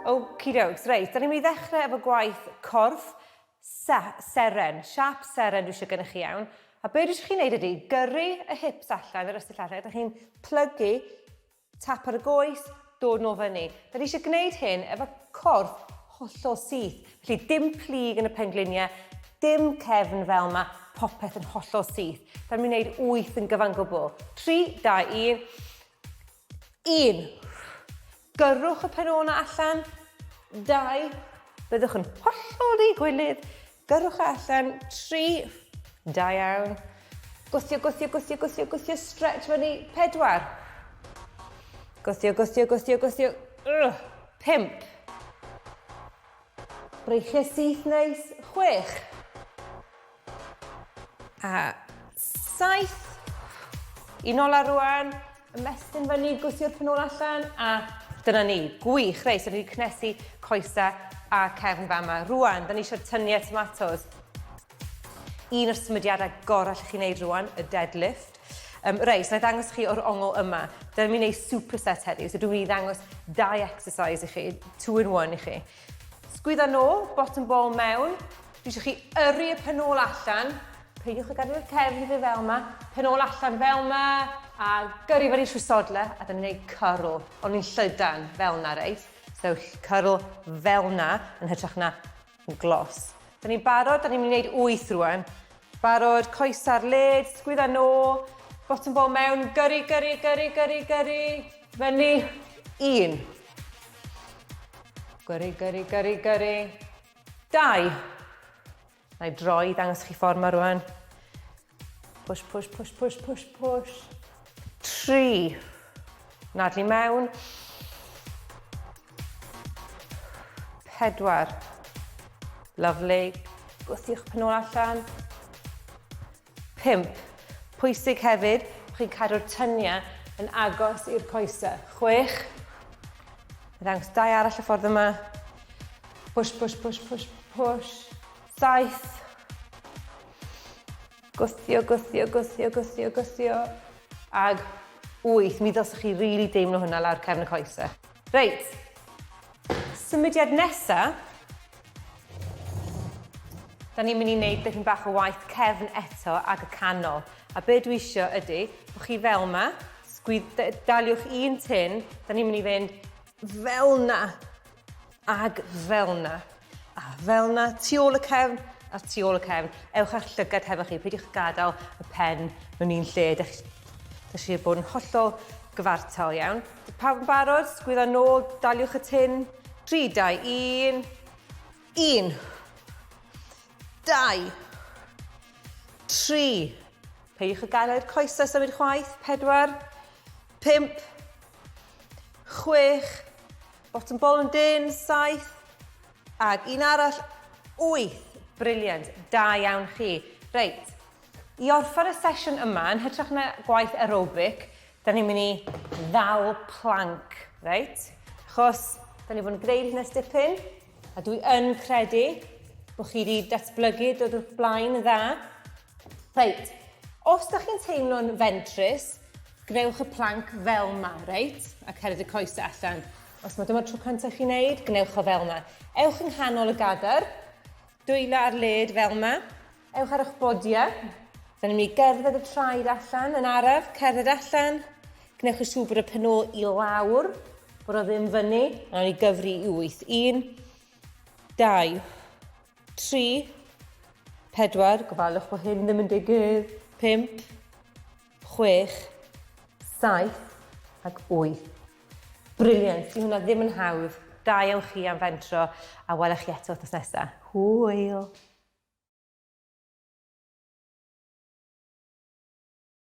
Okie-dokes. Reit, da ni'n mynd i ddechrau efo gwaith corff se seren, siap seren dwi eisiau gennych chi iawn. A be dwi eisiau chi wneud ydy gyrru y hips allan, yr ystwyll allan, ydych chi'n plygu tap ar y goes, dod nôl fyny. Da ni eisiau gwneud hyn efo corff hollol syth. Felly dim plyg yn y pengliniau, dim cefn fel yma, popeth yn hollol syth. Da ni'n mynd i wneud 8 yn gyfan gwbl. 3, 2, 1. 1. Gyrrwch y pen ôl allan. 2. Byddwch yn hollol ddi-gwilydd. Gyrrwch e allan. 3. Da iawn. Gwthio, gwthio, gwthio, gwthio, gwthio, stretch fyny. 4. Gwthio, gwthio, gwthio, gwthio. Ugh. 5. Breichiau syth neis. 6. A 7. Un ola rwan. Ymestyn fyny, gwthio'r pen ôl allan, a dyna ni. Gwych, reit, so ni wedi cnesu coesau a cefn fama. Rwan, da ni eisiau'r tyniau tomatos. Un o'r symudiadau gorau allwch chi wneud rwan, y deadlift. Um, reit, so na i ddangos chi o'r ongl yma. Dyna ni'n gwneud superset heddiw, so dwi'n mynd i ddangos dau exercise i chi, two in one i chi. Sgwydda nôl, bottom ball mewn. Dwi eisiau chi yrru y pen ôl allan. Peidiwch â gadael y cefn i fi fel yma. Pen ôl allan fel yma. A gyrru fyny trwy sodle. A dyna ni'n gwneud curl. Ond ni'n llydan fel yna, reit? So curl fel yna yn hytrach na yn glos. Da ni'n barod, da ni'n mynd i wneud 8 rwan. Barod, coes ar led, sgwydda nôl, bottom ball mewn, gyrru, gyrru, gyrru, gyrru, gyrru, fyny, un. Gyrru, gyrru, gyrru, gyrru. 2. Na i droi, ddangos chi ffordd ma rwan. Push, push, push, push, push, push. 3. Nadlu mewn. 4. Lovely. Gwthiwch pen ôl allan. 5. Pwysig hefyd, chi'n cadw'r tyniau yn agos i'r coesau. 6. Ddangos dau arall y ffordd yma. Push, push, push, push, push. 7. Gwthio, gwthio, gwthio, gwthio, gwthio. Ag 8. Mi ddylsech chi rili really deimlo hwnna lawr cefn y coesau. Reit. Symudiad nesa. Da ni'n mynd i wneud dipyn bach o waith cefn eto ag y canol. A be dwi isio ydy, bod chi fel yma, sgwydd, daliwch un tin, da ni'n mynd i fynd fel na, ag fel na, a fel na, tu ôl y cefn, a tu ôl y cefn. Ewch â'ch llygad hefo chi, peidiwch gadael y pen mewn un lle. Dych chi bod yn hollol gyfartal iawn. Pawb yn barod? Sgwydda nôl, daliwch y tin. 3, 2, 1. 1, 2, 3. Peidiwch â gael i'r coesau symud chwaith. 4, 5, 6, bottom ball yn dyn, 7, ag un arall, 8. Briliant, da iawn chi. Reit, i orffen y sesiwn yma, yn hytrach na gwaith aerobic, Da ni'n mynd i ddal plank, reit? Achos da ni fod yn gwneud hyn ers dipyn, a dwi yn credu bod chi wedi datblygu dod wrth blaen yn dda. Reit, os da chi'n teimlo'n fentrus, gwnewch y plank fel ma, reit? A cered y coesau allan. Os mae dyma'r tro cyntaf chi'n neud, gwnewch o fel ma. Ewch yng nghanol y gadair, dwylo ar led fel ma. Ewch ar eich bodiau. Da ni'n mynd i gerdded y traed allan yn araf, cerdded allan. Gwnewch yn siŵr bod y pen ôl i lawr, bod o ddim fyny. A ni gyfri i 8. 1, 2, 3, 4, gofalwch bod hyn ddim yn digwydd, 5, 6, 7 ac 8. Brilliant, di hwnna ddim yn hawdd. Da iawn chi am fentro a welech chi eto wythnos nesaf. Hwyl!